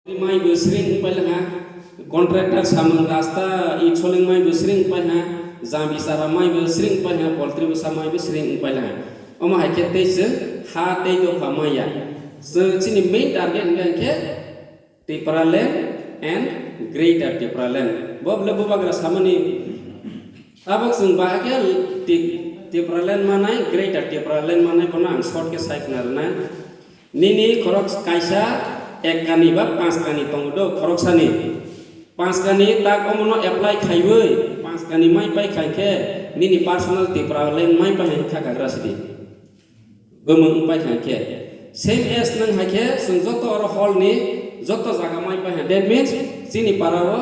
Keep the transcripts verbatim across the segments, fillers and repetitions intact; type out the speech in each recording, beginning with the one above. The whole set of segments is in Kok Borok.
Mai bo sring wng paila ha, contractor samung rasta i soling mai bo sring wng pai ha, jam isara mai bo sring wng pai ha, poultry bwsa mai bo sring wng paila ha. Omo hai khe tei chwng ha tei dopha maya. Chwng chini main target hwnkha hwnkhe Tipraland and Greater Tipraland. Bo bole bubagra samani. Tabuk chwng bahai khe Ti-, Tipraland manai, Greater Tipraland manai bono ang short khe sai khna rwnai. Nini khorok kaisa ek kani ba panch kani tongo do khoroksani. Panch kani tak omono apply khaiwi panch kani mai pai khai khe nini personal Tipraland mai pai hai kha kagra sidi. Bumung wng pai kha khe. Same as nwng hai khe chwng joto oro hall ni joto jaga mai pai ha. That means chini para o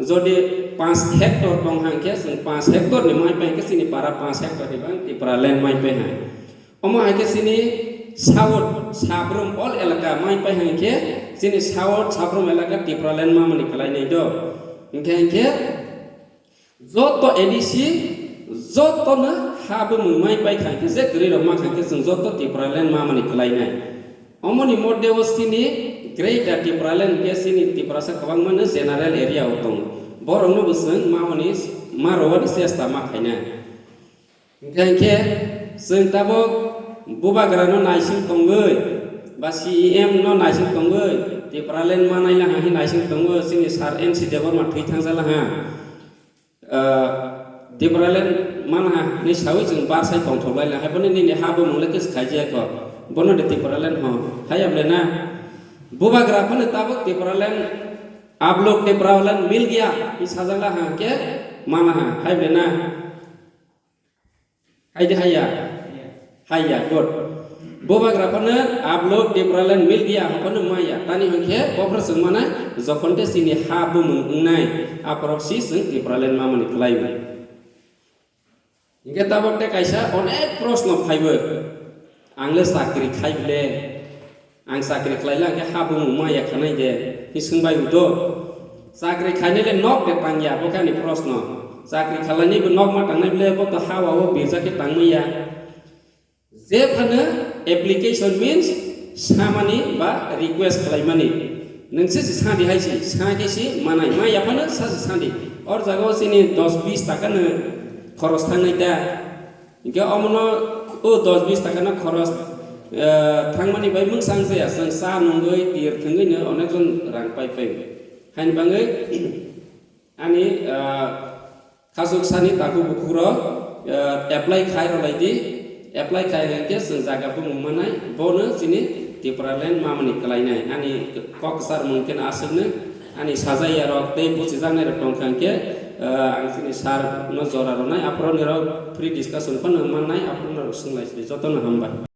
jodi panch hectare tong ha khe chwng panch hectare ni mai pai khe chini para panch hectare ni bang Tipraland mai pai ha. Omo hai khe chini south sabrum all elaka mai pai hai khe chini south sabrum elaka Tipraland ma mani kwlai nai do. Hwnkhe hwnkhe joto A D C joto no ha bumung mai pai khai khe je kwrwi rok ma khai khe chwng joto Tipraland ma mani kwlai nai. Omo ni modde o chini Greater Tipraland khe chini Tiprasa kwbangma no general area o tongo. Borok no bo chwng ma mani ma rwani chesta ma khai nai. Hwnkhe hwnkhe chwng tabuk bubagra no naising tongwi ba C E M no naising tongwi Tipraland manai laha hwnwi naising tongo chini sir N C Debbarma thwi thangjak laha. Ah, Tipraland manha hwnwi sawi chwng bar sai tongthok lai laha. Haiboni nini ha bumung le kis khaijak kho. Bono de Tipraland ho. Haya bole na. Bubagra phano tabuk Tipraland, आप लोग Tipraland मिल गया hwnwi sajak laha hwnkhe ma laha. Hai bole na. Hai de haya. Haya, good. Bubagra phano आप लोग Tipraland मिल गया hwnphano maya. Tani hwnkhe bophor chwng manai jokhon tei chini ha bumung wngnai. Aphorok si chwng Tipraland ma mani kwlai. Hwnkhe tabuk tei kaisa onek proshno phaibo. Ang le chakri khai bole. Ang chakri khlai lang khe ha bumung maya khanai de, hwnwi swngbai udo. Chakri khainai le nok de tangya, bo khe ani proshno. Chakri khlainai bo nok ma tangnai bole, bo to ha o birja khe tangmaya. Je phano application means samani ba request khlaimani. Nwng se sa di hai si, sa khe si manai, maya phano sa se sa di. Or jaga o chini dos bis taka no khoros thangnai ta. Hingke omono o dos bis taka no khoros, eh, thangmani bai mungsang jaya, chwng cha nungwi, tir thwngwi no onek jon rang pai pai. Haini bangwi ani, eh, khasuk sani takhuk bukhuk rok, eh, apply khai rw lai di, apply khai hwnkhe chwng jaga bumung manai, bono chini Tipraland mamani kwlainai. Ani kok kwchar mung khe aswkno. Ani sajaya rok tei buchijaknai rok tongkha hwnkhe, eh, ang chini sir no jora rwnai, aphuru nirok free discussion phano mannai, aphuru norok swnglai sidi. Jotono hambai.